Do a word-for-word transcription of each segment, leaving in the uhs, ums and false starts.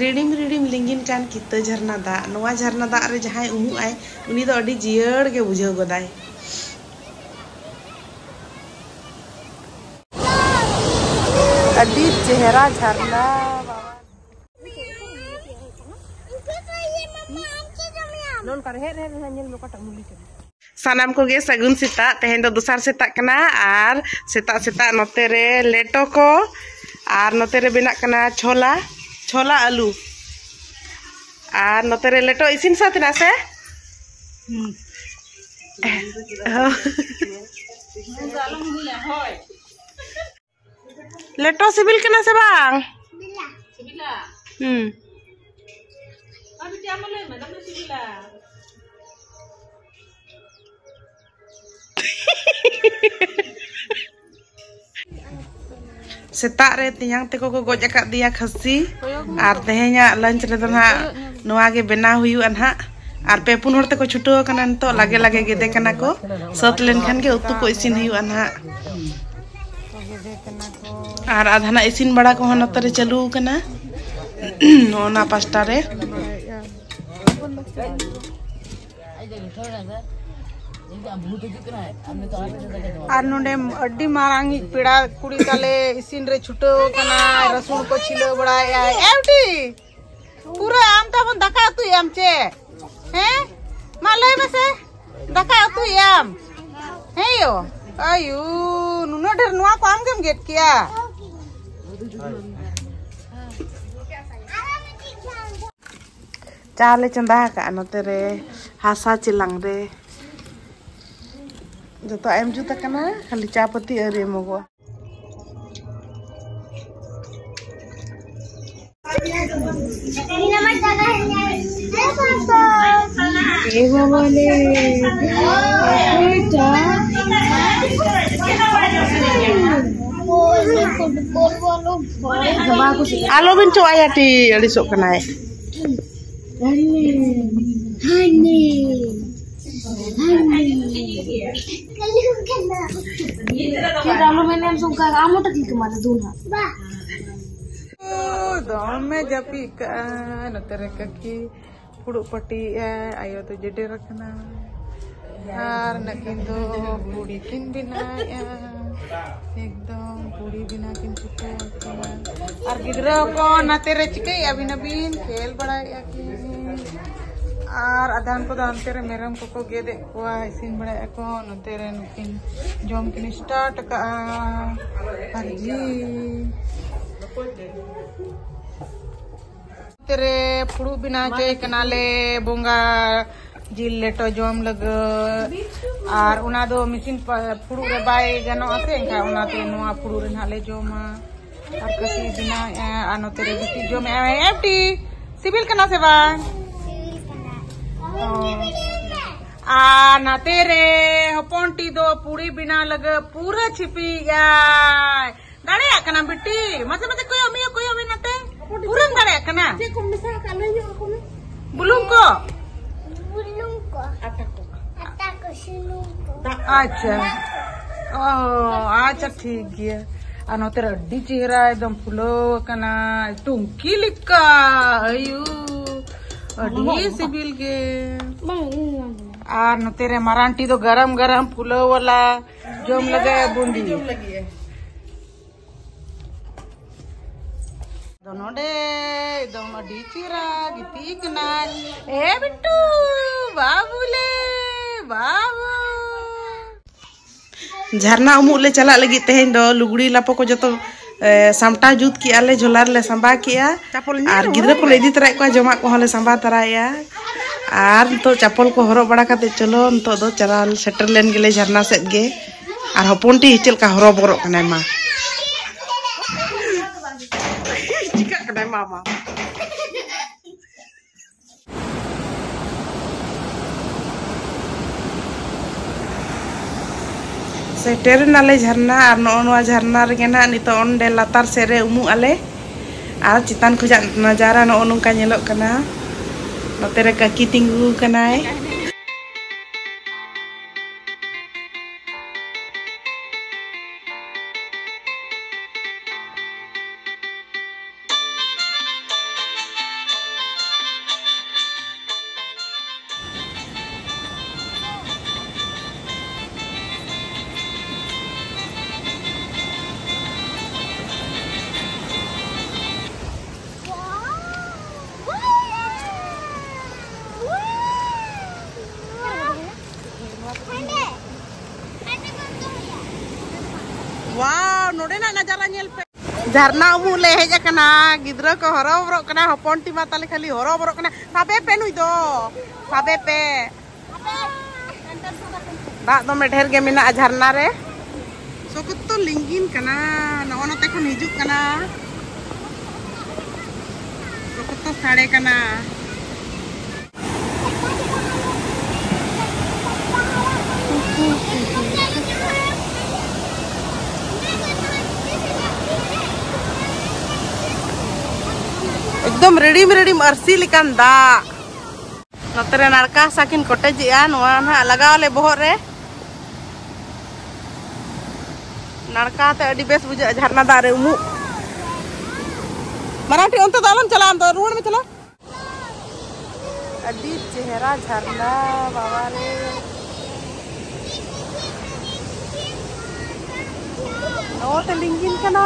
ᱨᱤᱲᱤᱢ ᱨᱤᱲᱤᱢ ᱞᱤᱸᱜᱤᱱ ᱠᱟᱱ ᱠᱤᱛᱟᱹ ᱡᱷᱟᱨᱱᱟ ᱫᱟᱜ᱾ ᱱᱚᱣᱟ ᱡᱷᱟᱨᱱᱟ ᱫᱟᱜ ᱨᱮ ᱡᱟᱦᱟᱸᱭ ᱩᱢᱩᱜ ᱟᱭ, ᱩᱱᱤ ᱫᱚ ᱟᱹᱰᱤ ᱡᱤᱭᱟᱹᱲ ᱜᱮ ᱵᱩᱡᱷᱟᱹᱣ ᱜᱚᱫᱟᱭ᱾ ᱟᱹᱰᱤ ᱪᱮᱦᱨᱟ ᱡᱷᱟᱨᱱᱟ ᱵᱟᱵᱟ᱾ ᱱᱚᱝᱠᱟ ᱨᱮᱦᱮᱫ ᱨᱮᱦᱮᱫ ᱨᱮᱦᱮᱫ ᱧᱮᱞ ᱢᱮ ᱚᱠᱟᱴᱟᱜ ᱢᱩᱞᱤ ᱠᱟᱱᱟ᱾ ᱥᱟᱱᱟᱢ ᱠᱚᱜᱮ ᱥᱟᱹᱜᱩᱱ ᱥᱮᱛᱟᱜ᱾ ᱛᱮᱦᱮᱧ ᱫᱚ ᱫᱚᱥᱟᱨ ᱥᱮᱛᱟᱜ ᱠᱟᱱᱟ ᱟᱨ ᱥᱮᱛᱟᱜ ᱥᱮᱛᱟᱜ ᱱᱚᱛᱮ ᱨᱮ ᱞᱮᱴᱚ ᱠᱚ ᱟᱨ ᱱᱚᱛᱮ ᱨᱮ ᱵᱮᱱᱟᱜ ᱠᱟᱱᱟ ᱪᱷᱚᱞᱟ, ᱪᱷᱚᱞᱟ ᱟᱹᱞᱩ᱾ ᱟᱨ ᱱᱚᱛᱮ ᱨᱮ ᱞᱮᱴᱚ ᱤᱥᱤᱱ ᱥᱟᱹᱛ ᱮᱱᱟ ᱥᱮ? ᱞᱮᱴᱚ ᱥᱤᱵᱤᱞ ᱠᱟᱱᱟ ᱥᱮ ᱵᱟᱝ? ᱦᱩᱸ᱾ ᱥᱮᱛᱟᱜ ᱨᱮ ᱛᱮᱧᱟᱝ ᱛᱮᱠᱚ ᱠᱚ ᱜᱚᱡ ᱟᱠᱟᱫ ᱫᱮᱭᱟ ᱠᱷᱟᱹᱥᱤ᱾ ᱟᱨ ᱛᱮᱦᱮᱧᱟᱜ ᱞᱟᱧᱪ ᱨᱮᱫᱚ ᱱᱟᱦᱟᱜ ᱱᱚᱣᱟ ᱜᱮ ᱵᱮᱱᱟᱣ ᱦᱩᱭᱩᱜᱼᱟ ᱱᱟᱦᱟᱜ᱾ ᱟᱨ ᱯᱮ ᱯᱩᱱ ᱦᱚᱲ ᱛᱮᱠᱚ ᱪᱷᱩᱴᱟᱹᱣ ᱟᱠᱟᱱᱟ ᱱᱤᱛᱚᱜ, ᱞᱟᱜᱮ ᱞᱟᱜᱮ ᱜᱮᱫᱮ ᱠᱟᱱᱟ ᱠᱚ᱾ ᱥᱟᱹᱛ ᱞᱮᱱᱠᱷᱟᱱ ᱜᱮ ᱩᱛᱩ ᱠᱚ ᱤᱥᱤᱱ ᱦᱩᱭᱩᱜᱼᱟ ᱱᱟᱦᱟᱜ᱾ ᱟᱨ ᱟᱫᱷᱟᱱᱟᱜ ᱤᱥᱤᱱ ᱵᱟᱲᱟ ᱠᱚᱦᱚᱸ ᱱᱚᱛᱮ ᱨᱮ ᱪᱟᱹᱞᱩ ᱟᱠᱟᱱᱟ᱾ ᱱᱚᱜᱼᱚ ᱱᱟ ᱯᱟᱥᱴᱟ ᱨᱮ᱾ ᱟᱨ ᱱᱚᱰᱮ ᱟᱹᱰᱤ ᱢᱟᱨᱟᱝ ᱤᱡ ᱯᱮᱲᱟ ᱠᱩᱲᱤ ᱛᱟᱞᱮ ᱤᱥᱤᱱ ᱨᱮ ᱪᱷᱩᱴᱟᱹᱣ ᱠᱟᱱᱟᱭ, ᱨᱟᱹᱥᱩᱱ ᱠᱚ ᱪᱷᱤᱞᱟᱹᱣ ᱵᱟᱲᱟᱭᱮᱫᱼᱟᱭ᱾ ᱮ ᱵᱤᱴᱤ, ᱯᱩᱨᱟᱹ ᱟᱢ ᱛᱟᱵᱚᱱ ᱫᱟᱠᱟ ᱩᱛᱩᱭᱟᱢ ᱪᱮ? ᱦᱮᱸ, ᱢᱟ ᱞᱟᱹᱭ ᱢᱮᱥᱮ, ᱫᱟᱠᱟ ᱩᱛᱩᱭᱟᱢ? ᱦᱮᱸ ᱭᱳ, ᱟᱭᱩ, ᱱᱩᱱᱟᱹᱜ ᱰᱷᱮᱨ ᱱᱚᱣᱟ ᱠᱚ ᱟᱢ ᱜᱮᱢ ᱜᱮᱫ ᱠᱮᱭᱟ? ᱪᱟ ᱞᱮ ᱪᱚᱸᱫᱟ ᱟᱠᱟᱫᱼᱟ ᱱᱚᱛᱮ ᱨᱮ ᱦᱟᱥᱟ ᱪᱮᱞᱟᱝ ᱨᱮ᱾ ᱡᱚᱛᱚ ᱮᱢ ᱡᱩᱛ ᱟᱠᱟᱱᱟ, ᱠᱷᱟᱹᱞᱤ ᱪᱟ ᱯᱟᱹᱛᱤ ᱟᱹᱣᱨᱤ ᱮᱢᱚᱜᱚᱜᱼᱟ᱾ ᱮ ᱵᱟᱵᱟ ᱞᱮ, ᱚᱠᱚᱭ ᱪᱟ? ᱟᱞᱚᱵᱤᱱ ᱪᱚᱜ ᱟᱭᱟ ᱴᱤ, ᱟᱹᱲᱤᱥᱚᱜ ᱠᱟᱱᱟᱭ᱾ ᱦᱟᱱᱮ, ᱦᱟᱱᱮ, ᱦᱟᱱᱮ᱾ ᱪᱮᱫ ᱟᱞᱚ ᱢᱮᱱᱮᱢ ᱥᱚᱝᱠᱟ, ᱟᱢ ᱦᱚᱸ ᱴᱟᱠᱤ ᱠᱚᱢᱟ ᱫᱩ ᱱᱟ᱾ ᱫᱚᱢᱮ ᱡᱟᱹᱯᱤᱫ ᱠᱟᱜᱼᱟ᱾ ᱱᱚᱛᱮ ᱨᱮ ᱠᱟᱹᱠᱤ ᱯᱷᱩᱲᱩᱜ ᱯᱟᱹᱴᱤᱭᱮᱜᱼᱟᱭ, ᱟᱭᱳ ᱫᱚ ᱡᱮᱰᱮᱨ ᱟᱠᱟᱱᱟ᱾ ᱟᱨ ᱱᱟᱹᱠᱤᱱ ᱫᱚ ᱯᱩᱲᱤ ᱠᱤᱱ ᱵᱮᱱᱟᱣᱮᱜᱼᱟ᱾ ᱮᱠᱫᱚᱢ ᱯᱩᱲᱤ ᱵᱮᱱᱟᱣ ᱠᱤᱱ ᱪᱷᱩᱴᱟᱹᱣ ᱟᱠᱟᱱᱟ᱾ ᱟᱨ ᱜᱤᱫᱽᱨᱟᱹ ᱠᱚ ᱱᱟᱛᱮ ᱨᱮ ᱪᱤᱠᱟᱹᱭᱮᱜᱼᱟ ᱵᱤᱱ ᱟᱹᱵᱤᱱ? ᱠᱷᱮᱞ ᱵᱟᱲᱟᱭᱮᱜᱼᱟ ᱠᱤᱱ᱾ ᱟᱨ ᱟᱫᱷᱟᱱ ᱠᱚᱫᱚ ᱦᱟᱱᱛᱮ ᱨᱮ ᱢᱮᱨᱚᱢ ᱠᱚᱠᱚ ᱜᱮᱫᱮᱜ ᱠᱚᱣᱟ, ᱤᱥᱤᱱ ᱵᱟᱲᱟᱭᱮᱜᱼᱟ ᱠᱚ᱾ ᱱᱚᱛᱮ ᱨᱮ ᱱᱩᱠᱤᱱ ᱡᱚᱢ ᱠᱤᱱ start ᱟᱠᱟᱜᱼᱟ᱾ ᱟᱨ ᱡᱤ ᱱᱚᱛᱮ ᱨᱮ ᱯᱷᱩᱲᱩᱜ ᱵᱮᱱᱟᱣ ᱦᱚᱪᱚᱭᱮ ᱠᱟᱱᱟᱞᱮ ᱵᱚᱸᱜᱟ ᱡᱤᱞ ᱞᱮᱴᱚ ᱡᱚᱢ ᱞᱟᱹᱜᱤᱫ᱾ ᱟᱨ ᱚᱱᱟ ᱫᱚ ᱢᱮᱥᱤᱱ ᱯᱟ-, ᱯᱷᱩᱲᱩᱜ ᱨᱮ ᱵᱟᱭ ᱜᱟᱱᱚᱜᱼᱟ ᱥᱮ, ᱮᱱᱠᱷᱟᱱ ᱚᱱᱟᱛᱮ ᱱᱚᱣᱟ ᱯᱷᱩᱲᱩᱜ ᱨᱮ ᱱᱟᱦᱟᱜ ᱞᱮ ᱡᱚᱢᱟ᱾ ᱟᱨ ᱠᱟᱹᱴᱤᱡ ᱵᱮᱱᱟᱣᱮᱫᱼᱟ, ᱟᱨ ᱱᱚᱛᱮ ᱨᱮ ᱵᱤᱴᱤ ᱡᱚᱢᱮᱫᱼᱟ᱾ ᱮᱢᱴᱤ, ᱥᱤᱵᱤᱞ ᱠᱟᱱᱟ ᱥᱮ ᱵᱟᱝ? ᱚ᱾ ᱟᱨ ᱱᱟᱛᱮ ᱨᱮ ᱦᱚᱯᱚᱱ ᱴᱤ ᱫᱚ ᱯᱩᱲᱤ ᱵᱮᱱᱟᱣ ᱞᱟᱹᱜᱤᱫ ᱯᱩᱨᱟᱹ ᱪᱷᱤᱯᱤᱭᱮᱫᱼᱟᱭ᱾ ᱫᱟᱲᱮᱭᱟᱜ ᱠᱟᱱᱟᱢ ᱵᱤᱴᱤ? ᱢᱟᱥᱮ ᱢᱟᱥᱮ ᱠᱚᱭᱚᱜ ᱢᱮ, ᱠᱚᱭᱚᱜ ᱢᱮ ᱱᱟᱛᱮ᱾ ᱯᱩᱨᱟᱹᱢ ᱫᱟᱲᱮᱭᱟᱜ ᱠᱟᱱᱟ? ᱪᱮᱫ ᱠᱚᱢ ᱢᱮᱥᱟ ᱟᱠᱟᱫ ᱞᱟᱹᱭ ᱧᱚᱜ ᱟᱠᱚ ᱢᱮ᱾ ᱵᱩᱞᱩᱝ ᱠᱚ? ᱵᱩᱞᱩᱝ ᱠᱚ᱾ ᱟᱴᱟ ᱠᱚ᱾ ᱟᱴᱟ ᱠᱚ, ᱥᱩᱱᱩᱢ ᱠᱚ᱾ ᱫᱟᱜ᱾ ᱟᱪᱪᱷᱟ᱾ ᱚ, ᱟᱪᱪᱷᱟ, ᱴᱷᱤᱠ ᱜᱮᱭᱟ᱾ ᱟᱨ ᱱᱚᱛᱮ ᱨᱮ ᱟᱹᱰᱤ ᱪᱮᱦᱨᱟ ᱮᱠᱫᱚᱢ ᱯᱷᱩᱞᱟᱹᱣ ᱟᱠᱟᱱᱟ, ᱴᱩᱝᱠᱤ ᱞᱮᱠᱟ᱾ ᱟᱭᱩ, ᱟᱹᱰᱤ ᱥᱤᱵᱤᱞ ᱜᱮ᱾ ᱵᱟᱝ, ᱤᱧ ᱵᱟᱝ᱾ ᱟᱨ ᱱᱚᱛᱮ ᱨᱮ ᱢᱟᱨᱟᱝ ᱴᱤ ᱫᱚ ᱜᱟᱨᱟᱢ ᱜᱟᱨᱟᱢ ᱯᱷᱩᱞᱟᱹᱣ ᱣᱟᱞᱟ ᱡᱚᱢ ᱞᱟᱹᱜᱤᱫ ᱵᱩᱸᱫᱤ᱾ ᱡᱚᱢ ᱞᱟᱹᱜᱤᱫ᱾ ᱟᱫᱚ ᱱᱚᱰᱮ ᱮᱠᱫᱚᱢ ᱟᱹᱰᱤ ᱪᱮᱦᱨᱟ ᱜᱤᱛᱤᱡ ᱠᱟᱱᱟᱭ᱾ ᱮ ᱵᱤᱴᱴᱩ, ᱵᱟᱹᱵᱩ ᱞᱮ, ᱵᱟᱹᱵᱩ᱾ ᱡᱷᱟᱨᱱᱟ ᱩᱢᱩᱜ ᱞᱮ ᱪᱟᱞᱟᱜ ᱞᱟᱹᱜᱤᱫ ᱛᱮᱦᱮᱧ ᱫᱚ ᱞᱩᱜᱽᱲᱤ ᱞᱟᱯᱚ ᱠᱚ ᱡᱚᱛᱚ, ᱮ, ᱥᱟᱢᱴᱟᱣ ᱡᱩᱛ ᱠᱮᱜᱼᱟ ᱞᱮ, ᱡᱷᱚᱞᱟ ᱨᱮᱞᱮ ᱥᱟᱢᱵᱟᱣ ᱠᱮᱜᱼᱟ᱾ ᱪᱟᱯᱚᱞ ᱧᱮᱞ ᱟᱨ ᱜᱤᱫᱽᱨᱟᱹ ᱠᱚᱞᱮ ᱤᱫᱤ ᱛᱚᱨᱟᱭᱮᱫ ᱠᱚᱣᱟ, ᱡᱚᱢᱟᱜ ᱠᱚᱦᱚᱸ ᱞᱮ ᱥᱟᱢᱵᱟᱣ ᱛᱚᱨᱟᱭᱮᱜᱼᱟ᱾ ᱟᱨ ᱱᱤᱛᱚᱜ ᱪᱟᱯᱚᱞ ᱠᱚ ᱦᱚᱨᱚᱜ ᱵᱟᱲᱟ ᱠᱟᱛᱮ ᱪᱚᱞᱚ ᱱᱤᱛᱚᱜ ᱫᱚ ᱪᱟᱞᱟᱣ ᱥᱮᱴᱮᱨ ᱞᱮᱱ ᱜᱮᱞᱮ ᱡᱷᱟᱨᱱᱟ ᱥᱮᱫ ᱜᱮ᱾ ᱟᱨ ᱦᱚᱯᱚᱱ ᱴᱤ ᱪᱮᱫ ᱞᱮᱠᱟ ᱦᱚᱨᱚᱵᱚᱨᱚᱜ ᱠᱟᱱᱟᱭ ᱢᱟ᱾ ᱪᱤᱠᱟᱹᱜ ᱠᱟᱱᱟᱭ ᱢᱟ, ᱢᱟ᱾ ᱥᱮᱴᱮᱨ ᱮᱱᱟᱞᱮ ᱡᱷᱟᱨᱱᱟ, ᱟᱨ ᱱᱚᱜᱼᱚ ᱱᱚᱣᱟ ᱡᱷᱟᱨᱱᱟ ᱨᱮᱜᱮ ᱱᱟᱦᱟᱜ ᱱᱤᱛᱚᱜ ᱚᱸᱰᱮ ᱞᱟᱛᱟᱨ ᱥᱮᱫ ᱨᱮ ᱩᱢᱩᱜ ᱟᱞᱮ᱾ ᱟᱨ ᱪᱮᱛᱟᱱ ᱠᱷᱚᱱᱟᱜ ᱱᱟᱡᱟᱨᱟ ᱱᱚᱜᱼᱚ ᱱᱚᱝᱠᱟ ᱧᱮᱞᱚᱜ ᱠᱟᱱᱟ᱾ ᱱᱚᱛᱮ ᱨᱮ ᱠᱟᱹᱠᱤ ᱛᱤᱸᱜᱩ ᱠᱟᱱᱟᱭ᱾ ᱡᱷᱟᱨᱱᱟ ᱩᱢᱩᱜ ᱞᱮ ᱦᱮᱡ ᱟᱠᱟᱱᱟ᱾ ᱜᱤᱫᱽᱨᱟᱹ ᱠᱚ ᱦᱚᱨᱚᱵᱚᱨᱚᱜ ᱠᱟᱱᱟ, ᱦᱚᱯᱚᱱ ᱴᱤ ᱢᱟ ᱛᱟᱞᱮ ᱠᱷᱟᱹᱞᱤ ᱦᱚᱨᱚᱵᱚᱨᱚᱜ ᱠᱟᱱᱟ᱾ ᱥᱟᱵᱮ ᱯᱮ ᱱᱩᱭ ᱫᱚ, ᱥᱟᱵᱮ ᱯᱮ᱾ ᱫᱟᱜ ᱫᱚᱢᱮ ᱰᱷᱮᱨ ᱜᱮ ᱢᱮᱱᱟᱜᱼᱟ ᱡᱷᱟᱨᱱᱟ ᱨᱮ᱾ ᱥᱚᱠᱛᱚ ᱞᱤᱸᱜᱤᱱ ᱠᱟᱱᱟ, ᱱᱚᱜᱼᱚ ᱱᱚᱛᱮ ᱠᱷᱚᱱ ᱦᱤᱡᱩᱜ ᱠᱟᱱᱟ᱾ ᱥᱚᱠᱛᱚ ᱥᱟᱰᱮ ᱠᱟᱱᱟ᱾ ᱮᱠᱫᱚᱢ ᱨᱤᱲᱤᱢ ᱨᱤᱲᱤᱢ ᱟᱹᱨᱥᱤ ᱞᱮᱠᱟᱱ ᱫᱟᱜ᱾ ᱱᱚᱛᱮ ᱨᱮ ᱱᱟᱲᱠᱟ ᱦᱟᱥᱟ ᱠᱤᱱ ᱠᱚᱴᱮᱡᱮᱜᱼᱟ, ᱱᱚᱣᱟ ᱱᱟᱦᱟᱜ ᱞᱟᱜᱟᱣ ᱟᱞᱮ ᱵᱚᱦᱚᱜ ᱨᱮ᱾ ᱱᱟᱲᱠᱟ ᱛᱮ ᱟᱹᱰᱤ ᱵᱮᱥ ᱵᱩᱡᱷᱟᱹᱜᱼᱟ ᱡᱷᱟᱨᱱᱟ ᱫᱟᱜ ᱨᱮ ᱩᱢᱩᱜ᱾ ᱢᱟᱨᱟᱝ ᱴᱷᱤᱠ ᱚᱱᱛᱮ ᱫᱚ ᱟᱞᱚᱢ ᱪᱟᱞᱟᱜᱼᱟ, ᱟᱢ ᱫᱚ ᱨᱩᱣᱟᱹᱲ ᱢᱮ, ᱪᱟᱞᱟᱣ᱾ ᱟᱹᱰᱤ ᱪᱮᱦᱨᱟ ᱡᱷᱟᱨᱱᱟ, ᱵᱟᱵᱟ ᱨᱮ᱾ ᱱᱚᱣᱟ ᱛᱮ ᱞᱤᱸᱜᱤᱱ ᱠᱟᱱᱟ᱾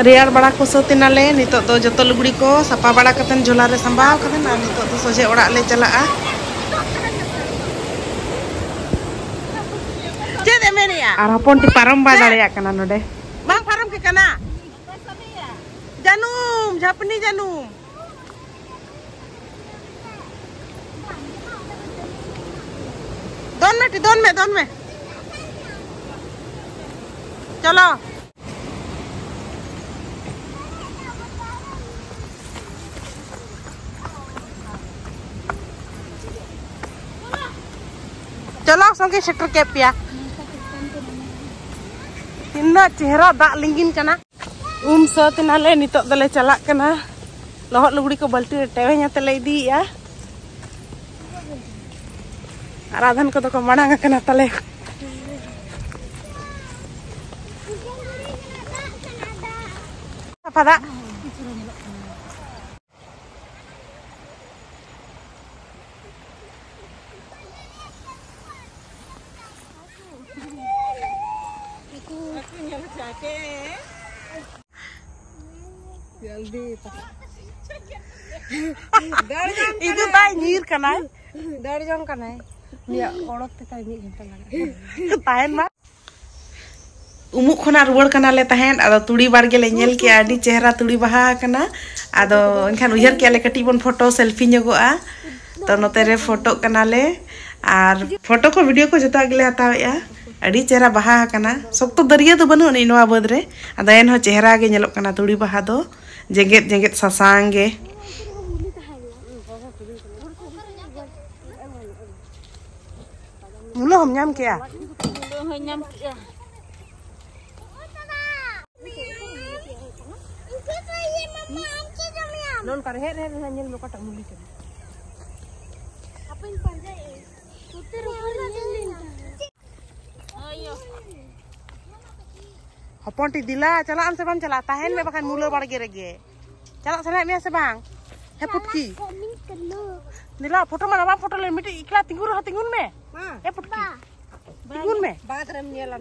ᱨᱮᱭᱟᱲ ᱵᱟᱲᱟ ᱠᱚ ᱥᱟᱹᱛ ᱮᱱᱟᱞᱮ᱾ ᱱᱤᱛᱚᱜ ᱫᱚ ᱡᱚᱛᱚ ᱞᱩᱜᱽᱲᱤ ᱠᱚ ᱥᱟᱯᱷᱟ ᱵᱟᱲᱟ ᱠᱟᱛᱮᱱ ᱡᱷᱚᱞᱟ ᱨᱮ ᱥᱟᱢᱵᱟᱣ ᱠᱟᱛᱮᱱ ᱟᱨ ᱱᱤᱛᱚᱜ ᱫᱚ ᱥᱚᱡᱷᱮ ᱚᱲᱟᱜ ᱞᱮ ᱪᱟᱞᱟᱜᱼᱟ᱾ ᱪᱮᱫ ᱮ ᱢᱮᱱᱮᱜᱼᱟ? ᱟᱨ ᱦᱚᱯᱚᱱ ᱴᱤ ᱯᱟᱨᱚᱢ ᱵᱟᱭ ᱪᱮᱫ? ᱫᱟᱲᱮᱭᱟᱜ ᱠᱟᱱᱟ ᱱᱚᱰᱮ᱾ ᱵᱟᱝ ᱯᱟᱨᱚᱢ ᱠᱮ ᱠᱟᱱᱟ? ᱡᱟᱹᱱᱩᱢ, ᱡᱷᱟᱯᱱᱤ ᱡᱟᱹᱱᱩᱢ᱾ ᱫᱚᱱ ᱢᱮ ᱴᱤ, ᱫᱚᱱ ᱢᱮ, ᱫᱚᱱ ᱢᱮ᱾ ᱪᱚᱞᱚ᱾ ᱪᱚᱞᱚ, ᱥᱚᱸᱜᱮ ᱥᱮᱴᱮᱨ ᱠᱮᱫ ᱯᱮᱭᱟ᱾ ᱛᱤᱱᱟᱹᱜ ᱪᱮᱦᱨᱟ ᱫᱟᱜ ᱞᱤᱸᱜᱤᱱ ᱠᱟᱱᱟ᱾ ᱩᱢ ᱥᱟᱹᱛ ᱮᱱᱟᱞᱮ, ᱱᱤᱛᱚᱜ ᱫᱚᱞᱮ ᱪᱟᱞᱟᱜ ᱠᱟᱱᱟ᱾ ᱞᱚᱦᱚᱫ ᱞᱩᱜᱽᱲᱤ ᱠᱚ ᱵᱟᱹᱞᱴᱤ ᱨᱮ ᱴᱮᱣᱮᱧ ᱟᱛᱮ ᱞᱮ ᱤᱫᱤᱭᱮᱜᱼᱟ᱾ ᱟᱨ ᱟᱫᱷᱟᱱ ᱠᱚᱫᱚ ᱠᱚ ᱢᱟᱲᱟᱝ ᱟᱠᱟᱱᱟ ᱛᱟᱞᱮ᱾ ᱥᱟᱯᱷᱟ ᱫᱟᱜ᱾ ᱡᱚᱞᱫᱤ ᱫᱟᱹᱲ ᱡᱚᱝ ᱤᱫᱩ ᱠᱟᱱᱟᱭ᱾ ᱛᱟᱭ ᱧᱤᱨ ᱠᱟᱱᱟᱭ᱾ ᱫᱟᱹᱲ ᱡᱚᱝ ᱠᱟᱱᱟᱭ᱾ ᱩᱱᱤᱭᱟᱜ ᱚᱲᱚᱠ ᱛᱮ ᱛᱟᱭ ᱢᱤᱫ ᱜᱷᱚᱱᱴᱟ ᱞᱟᱜᱟᱜᱼᱟ᱾ ᱛᱟᱦᱮᱱ ᱢᱟ᱾ ᱩᱢᱩᱜ ᱠᱷᱚᱱᱟᱜ ᱨᱩᱣᱟᱹᱲ ᱠᱟᱱᱟᱞᱮ ᱛᱟᱦᱮᱸᱫ, ᱟᱫᱚ ᱛᱩᱲᱤ ᱵᱟᱲᱜᱮ ᱞᱮ ᱧᱮᱞ ᱠᱮᱜᱼᱟ, ᱟᱹᱰᱤ ᱪᱮᱦᱨᱟ ᱛᱩᱲᱤ ᱵᱟᱦᱟ ᱟᱠᱟᱱᱟ᱾ ᱟᱫᱚ ᱮᱱᱠᱷᱟᱱ ᱩᱭᱦᱟᱹᱨ ᱠᱮᱜᱼᱟ ᱞᱮ ᱠᱟᱹᱴᱤᱡ ᱵᱚᱱ ᱯᱷᱳᱴᱳ ᱥᱮᱞᱯᱷᱤ ᱧᱚᱜᱚᱜᱼᱟ᱾ ᱛᱚ ᱱᱚᱛᱮ ᱨᱮ ᱯᱷᱳᱴᱳᱜ ᱠᱟᱱᱟᱞᱮ ᱟᱨ ᱯᱷᱳᱴᱳ ᱠᱚ ᱵᱷᱤᱰᱤᱭᱳ ᱠᱚ ᱡᱚᱛᱚᱣᱟᱜ ᱜᱮᱞᱮ ᱦᱟᱛᱟᱣᱮᱜᱼᱟ᱾ ᱟᱹᱰᱤ ᱪᱮᱦᱨᱟ ᱵᱟᱦᱟ ᱟᱠᱟᱱᱟ᱾ ᱥᱚᱠᱛᱚ ᱫᱟᱹᱨᱭᱟᱹ ᱫᱚ ᱵᱟᱹᱱᱩᱜ ᱟᱹᱱᱤᱡ ᱱᱚᱣᱟ ᱵᱟᱹᱫᱽ ᱨᱮ, ᱟᱫᱚ ᱮᱱᱦᱚᱸ ᱪᱮᱦᱨᱟ ᱜᱮ ᱧᱮᱞᱚᱜ ᱠᱟᱱᱟ ᱛᱩᱲᱤ ᱵᱟᱦᱟ ᱫᱚ, ᱡᱮᱜᱮᱫ ᱡᱮᱜᱮᱫ ᱥᱟᱥᱟᱝ ᱜᱮ᱾ ᱢᱩᱞᱟᱹ ᱦᱚᱸᱢ ᱧᱟᱢ ᱠᱮᱜᱼᱟ? ᱢᱩᱞᱟᱹ ᱦᱚᱸᱧ ᱧᱟᱢ ᱠᱮᱜᱼᱟ᱾ ᱱᱚᱝᱠᱟ ᱨᱮᱦᱮᱫ ᱨᱮᱦᱮᱫ ᱨᱮᱦᱮᱫ ᱧᱮᱞ ᱢᱮ ᱚᱠᱟᱴᱟᱜ ᱢᱩᱞᱤ ᱠᱟᱱᱟ᱾ ᱦᱟᱯᱮᱧ ᱯᱟᱸᱡᱟᱭᱮᱫ᱾ ᱦᱚᱯᱚᱱ ᱴᱤ ᱫᱮᱞᱟ, ᱪᱟᱞᱟᱜ ᱟᱢ ᱥᱮ ᱵᱟᱢ ᱪᱟᱞᱟᱜᱼᱟ? ᱛᱟᱦᱮᱱ ᱢᱮ ᱵᱟᱠᱷᱟᱱ ᱢᱩᱞᱟᱹ ᱵᱟᱲᱜᱮ ᱨᱮᱜᱮ᱾ ᱪᱟᱞᱟᱜ ᱥᱟᱱᱟᱭᱮᱫ ᱢᱮᱭᱟ ᱥᱮ ᱵᱟᱝ? ᱦᱮ ᱯᱩᱴᱠᱤ᱾ ᱫᱮᱞᱟ, ᱯᱷᱳᱴᱳ ᱢᱟ ᱵᱟᱢ ᱯᱷᱳᱴᱳ ᱞᱮᱱ, ᱢᱤᱫᱴᱤᱡ ᱮᱠᱞᱟ ᱛᱤᱸᱜᱩ ᱨᱮᱦᱚᱸ ᱛᱤᱸᱜᱩᱱ ᱢᱮ᱾ ᱢᱟ᱾ ᱦᱮ ᱯᱩᱴᱠᱤ᱾ ᱛᱤᱸᱜᱩᱱ ᱢᱮ᱾ ᱵᱟᱫᱽ ᱨᱮᱢ ᱧᱮᱞᱟ᱾